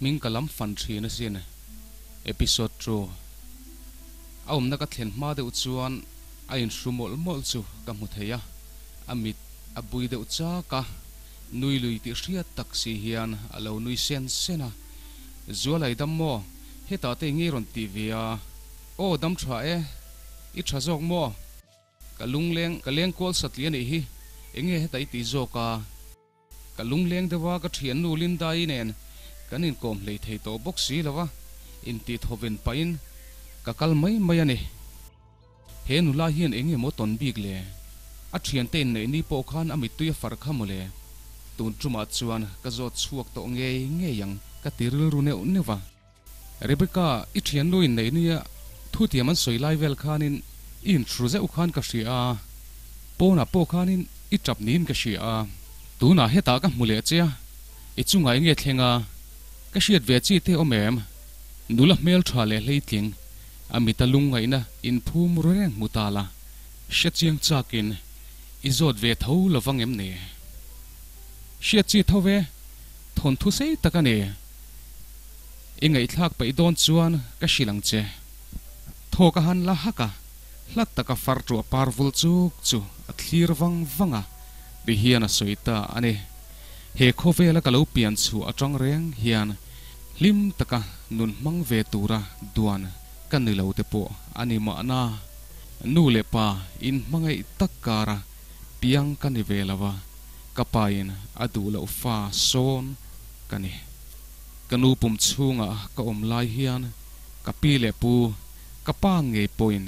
Hming ka lam fan thin asin. Episode two a awmna ka thlen hma deuh chuan a inhru mawlh mawlh chu ka hmu thei a, a mit a bui deuh chak a, nui lui tih hriat tak si hian a lo nui sen sen a. Zualai dam maw? Hetah te ngei rawn ti ve a. Aw dam tha e, i tha zawk maw? Ka lungleng ka leng kual satli a nih hi, enge heta i ti zawk a? Ka lungleng deuh a, ka thiannu Linda-i nen kan inkawm hlei thei tawh bawk si lo a, intih thawven pahin ka kal mai mai a ni. He nula hian eng emaw tawn bik le? A thiante inneih ni pawh khan a mittui a far kha mawle. Tun tumah chuan ka zawt chhuak tawh ngei ngei ang ka ti rilru neuh neuh a. Rebecca, i thiannu inneih nia thutiam an sawi lai vel khanin i inthru zeuh khan ka hria a, pawnah pawh khanin i tap niin ka hria a, tunah hetah ka hmu leh che a, i chungah enge thleng a, ka hriat ve chi te awm em? Nula hmeltha leh hleitling, a mita lungngaihna inphum reng hmu ta la, hre chiang chakin i zawt ve tho lovang em ni? Hriat chi tho ve, thawnthu sei tak a ni. I ngaihthlak peih dawn chuan ka hrilh ang che. Thawk a han la hak a, hla taka far ṭuah par vul chuk chu a thlir vang vang a, ti hian a sawi ta a ni. He khawvela ka lo pian chhuah aṭang reng hian hlim taka nun hmang ve tura duan ka ni lo te pawh a ni mahna. Nu leh pa inhmangaih tak kara piang ka ni ve lo a, ka pain a duh loh fa sawn ka ni. Ka nu pum chhungah ka awm lai hian ka pi leh pu, ka pa ngei pawhin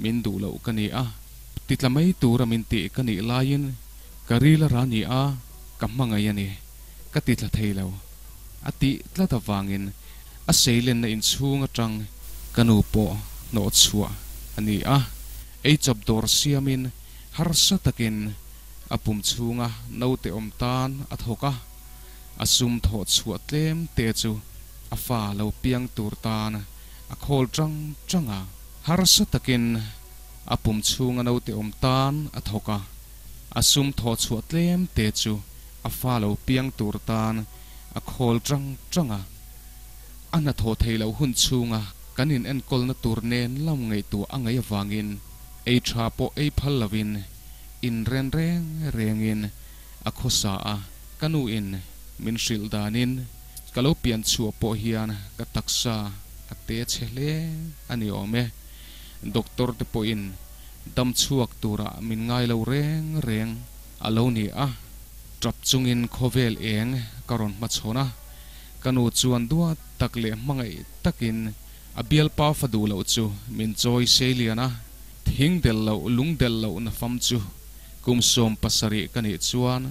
min duh loh ka ni a, titla mai tura min tih ka nih laiin ka ril a ra ni a, ka hmangaih a ni, ka titla thei lo. A tih tlat avangin a seilenna inchhung atang ka nu pawh hnawh chhuah a ni a, eichawp dawr siamin harsa takin a pum chhunga naute awm tan a thawk a. A sum thawh chhuah tlem te chu a fa lo piang tur tan a khawl tang tang a. Harsa takin a pum chhunga naute awm tan a thawk a. A sum thawh chhuah tlem te chu a fa lo piang tur tan a khawl tang tang a. A hnathawh thei loh hun chhunga kan in enkawlna tur nen lam ngaihtuah a ngaih avangin ei tha pawh ei phal lovin in ren reng rengin a khawsa a, ka nu in min hrilh danin ka lo pian chhuah pawh hian ka taksa a te chhe hle a ni awm e. Doctor te pawhin dam chhuak tura min ngai lo reng reng a lo ni a, tap chungin khawvel eng ka rawn hmachhawn a, ka nu chuan duat tak leh hmangaih takin a bialpa fa duh loh chu min chawi sei lian a, thing del loh lung del loh na fam chu Kum 17 ka nih chuan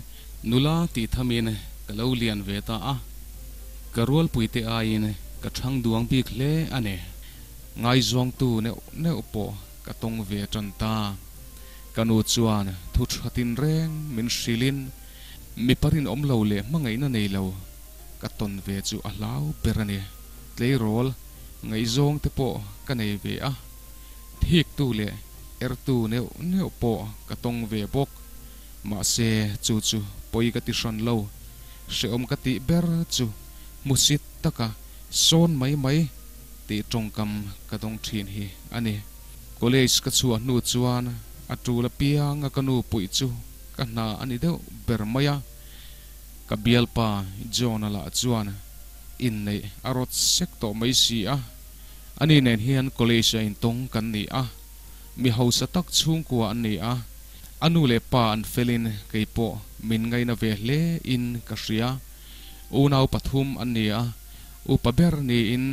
nula tih thamin ka lo lian ve ta a, ka rualpuite aiin ka thang duang bik hle a ni. Ngaizawngtu neuh neuh pawh ka tawng ve tan ta. Ka nu chuan thu tha tinreng min hrilhin mipa rinawm lo leh hmangaihna nei lo ka tawn ve chu a hlau ber a ni. Tleirawl ngaihzawngte pawh ka nei ve a. Thiktu leh ertu neuh neuh pawh ka tawng ve bawk. Mahse, chu chu pawi ka ti hran lo. Hrehawm ka tih ber chu hmusit taka sawn mai mai tih tawngkam ka dawng thin hi a ni. College ka chhuah hnu chuan a tul apianga ka nu puih chu ka hna a ni deuh ber mai a. Ka bialpa John-a lah chuan inneih a rawt sek tawh mai si a. Ani nen hian college a intawng kan ni a, mi hausa tak chhungkua an ni a, a nu leh pa an felin kei pawh min ngaina ve hle in ka hria. Unau pathum an ni a, upa ber niin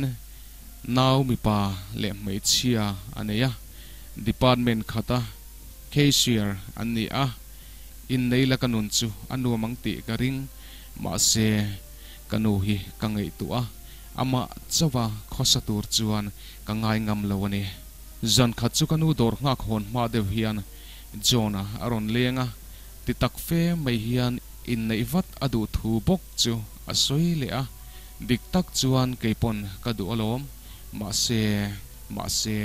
nau mipa leh hmeichhia a nei a, department khata cashier an ni a, innei la ka nun chu a nuam ang tih ka ring, mahse ka nu hi ka ngaihtuah a. Amah chauha khawsa tur chuan ka ngai ngam lo a ni. Zan khat chu ka nu dawr nghak hawn hma deuh hian John-a a rawn leng a, ti tak fe mai hian inneih vat a duh thu bawk chu a sawi leh a, dik tak chuan kei pawn ka duh alawm, mahse, mahse,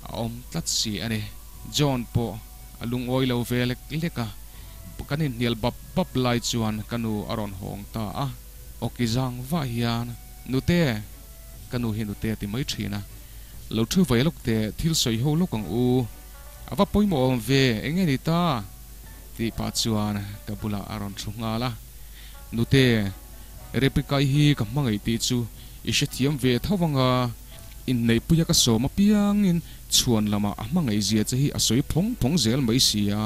a awm tlat si a ni. John pawh a lungawi lo ve lek lek a, kan inhnial bap bap lai chuan ka nu a rawn hawng ta a. Awki zang vah hian, Nute! Ka nu hi nute a ti mai thin a. Lo thu ve lawk teh, thil sawi ho lawk ang u. A va pawimawh awm ve, eng nge ni ta? Tih pah chuan ka bulah a rawn thu nghal a. Nute, Replica-i hi ka hmangaih tih chu i hrethiam ve tho ang a, inneihpuia ka sawm apiangin chhuan lamah a hmangaih zia che hi a sawi phawng phawng zel mai si a.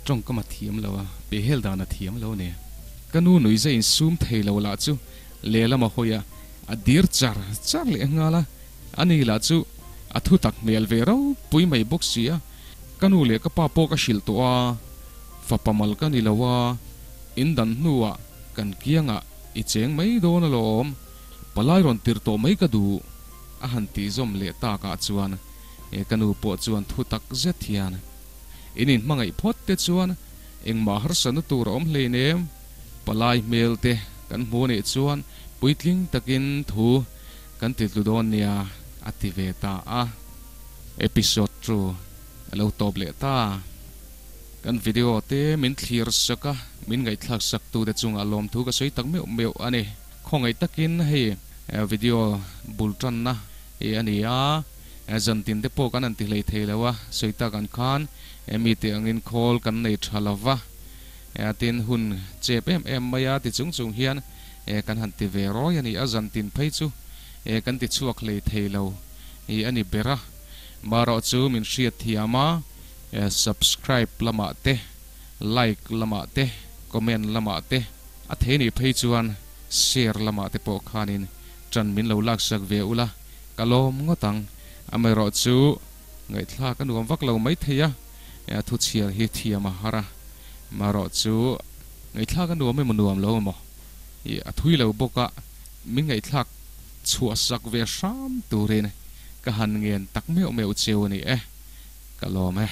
Tawngkam a thiam lo a, pehhel dan a thiam lo nia. Ka nu nuihza insum thei lo lah chu lehlam a hawi a, a dir char char leh nghal a. Ani lah chu a thu tak hmel ve ropui mai bawk si a. Ka nu leh ka pa pawh ka hrilh tawh a, fapa mal ka ni lo a, in dan hnuah kan kiangah i cheng mai dawn alawm, palai rawn tir tawh mai ka duh a han tih zawm leh takah chuan ka nu pawh chuan thu tak zet hian In inhmangaih phawt te chuan engmah harsatna tur a awm hleinem. Palai hmel te kan hmu anih chuan puitling takin thu kan ti tlu dawn nia a ti ve ta a. Episode chu a lo tawp leh ta. Kan video te min thlir sak a, min ngaihthlak sak tu te chungah lawmthu ka sawi tak meuh meuh a ni. Khawngaih takin hei video bul tanna hi a ni a. Zantin te pawh kan han ti hlei thei lo a, sawi tak ang khan mite angin khawl kan nei tha lo va, tin hun chep em em mai a ti chung chung hian kan han ti ve rawi a ni a, zantin phei chu kan ti chhuak hlei thei lo hi a ni ber a, marawh chu min hriat thiam a, subscribe lamah te, like lamah te, comment lamah te, a thei nih phei chuan share lamah te pawh khanin ṭan min lo laksak ve ula. Ka lawm ngawt ang. Amaherawh chu ngaihthlak a nuam vak lo mai thei a, thu chhiar hi thiam a har a. Amaherawh chu ngaihthlak a nuam emaw nuam lo emaw i a thui lo bawk a, min ngaihthlak chhuah sak ve hram turin ka han ngen tak meuh meuh cheu a ni e. Ka lawm e.